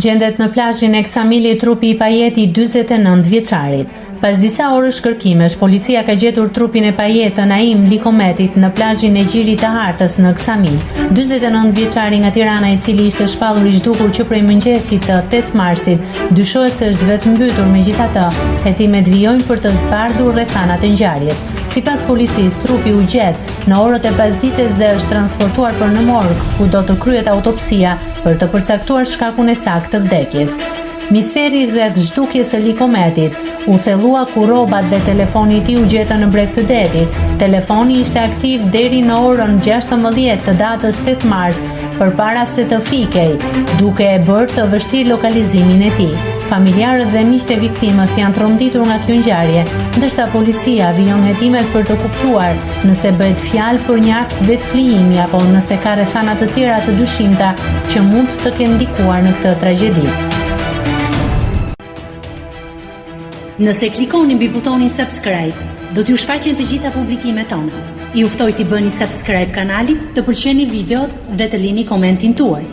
Gjendet në plazhin e Ksamilit trupi i pajetë i 49 vjeçarit. Pas disa orësh kërkimesh, policia ka gjetur trupin e pajetë të Naim Likometit në plazhin e Gjirit të Hartës në Ksamil. 49 vjeçari nga Tirana, i cili ishte shpallur i zhdukur që prej mëngjesit të 8 marsit, dyshohet se është vetëmbytur, megjithatë, hetimet vijojnë për të zbardhur rrethanat e ngjarjes. Sipas policisë, trupi u gjet në orët e pasdites dhe është transportuar për në morg, ku do të kryhet autopsia për të përcaktuar shkakun e saktë të vdekjes. Misteri rreth zhdukjes së Likometit u thellua kur rrobat dhe telefoni i tij u gjetën në breg të detit. Telefoni ishte aktiv deri në orën 16 të datës 8 mars, përpara se të fikej, duke e bërë të vështirë lokalizimin e tij. Familjarët dhe miqtë e viktimës janë tronditur nga kjo ngjarje, ndërsa policia vijon hetimet për të kuptuar nëse bëhet fjalë për një akt vetëflijimi apo nëse ka rrethana të tjera të dyshimta që mund të kenë ndikuar në këtë tragjedi. Nëse klikoni mbi butonin subscribe, do t'ju shfaqen të gjitha publikimet tona. Ju ftoj t'i bëni subscribe kanalit, të pëlqeni videot dhe të lini komentin tuaj.